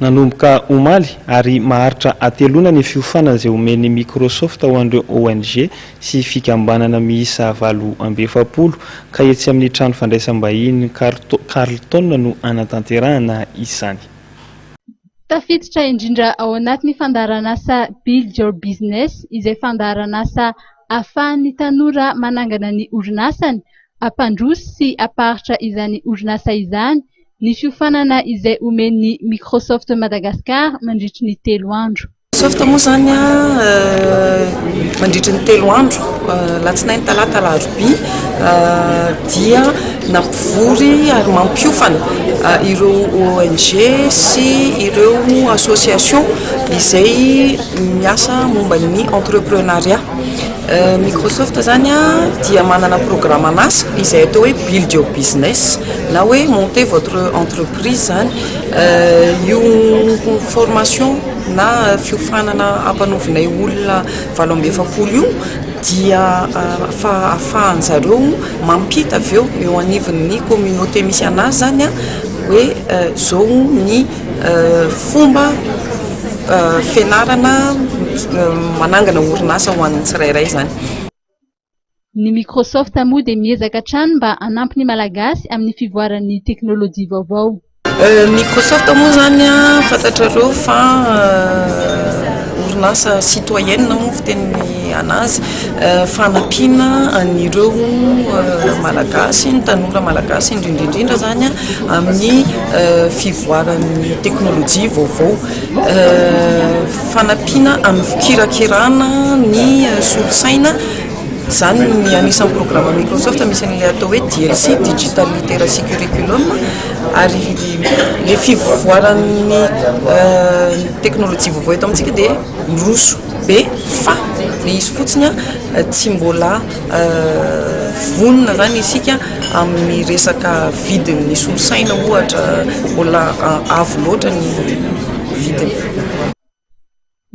Nanomboka omaly ary maharitra hateloana ny fiofanana izay omen'ny Microsoft ho an'ireo ONG sy fikambanana miisa 48 ka etsy amin'ny trano fandraisam-bahiny Carlton no hanatanterahana izany. Tafiditra indrindra ao anatin'ny fandaharanasa Build Your Business izay fandaharanasa ahafahan'ny tanora manangana ny orinasany, hampandroso sy hampaharitra izany orinasa izany ny fiofanana izay omen'ny Microsoft Madagascar mandritry ny 3 andro. Microsoft moa zany mandritry ny 3 andro, alatsinainy, talata, alarobia, dia nampivory ary mampiofana ireo ONG sy ireo association izay miasa momba ny entrepreneuriat. Microsoft zany dia manana programme an'asa izay atao hoe Build Your Business na hoe monter votre entreprise zany. Io formation na fiofanana ampanaovinay olona 48 io dia fa ahafahan-jareo mampita avy eo eo anivon'ny communauté misy anazy zany hoe zao ny fomba fianarana manangana orinasa ho an'ny tsirairay zany. Ny Microsoft moa dia miezaka hatrany mba hanampy ny Malagasy amin'ny fivoaran'ny teknôlôjia vaovao. Microsoft moa zany fantatrareo fa orinasa citoyenne moa fiteniny anazy, fanampiana an'ireo Malagasy, ny tanora Malagasy indrindra indrindra zany amin'ny fivoaran'ny teknôlôjia vaovao. Fanampiana amin'ny fikirakirana ny solosaina zany ny anisan'ny programme Microsoft misy an'ilay atao hoe DLC, Digital Literacy Curriculum, ary le fivoaran'ny teknôlôjia vaovao eto amintsika dia miroso be fa le izy fotsiny tsy mbola vonona zany isika amin'ny resaka vidin'ny solosaina ohatra, mbola avo loatra ny vidiny.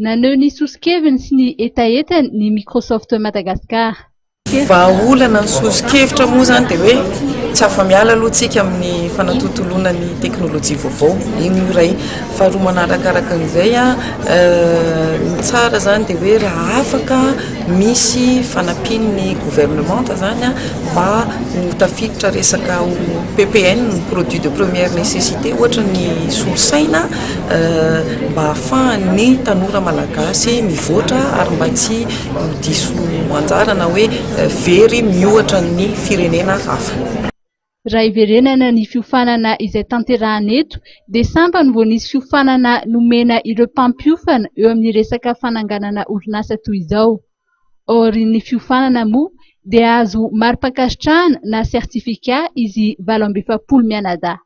Naneho ny soso-keviny sy ny hetahetany ny Microsoft Madagascar. Vahaolana ny soso-kevitra moa zany dia hoe tsy afa-miala aloha tsika amin'ny fanatontoloana ny teknôlôjia vaovao, iny io iray. Faharoa manarakaraka an'izay ny tsara zany dia hoe raha afaka misy fanampian'ny gouvernemanta zany mba ho tafiditra resaka ho PPN, produit de première nécessité, ohatra ny solosaina mba ahafahan'ny tanora malagasy mivoatra ary mba tsy ho diso anjara na hoe very miohatra ny firenena hafa. Raha hiverenana ny fiofanana izay tanterahana eto dia sambany vao nisy fiofanana nomena ireo mpampiofana eo amin'ny resaka fananganana orinasa toy izao. Aorian'ny fiofanana moa dia azo mari-pankasitrahana na sertifika izy 48 mianadahy.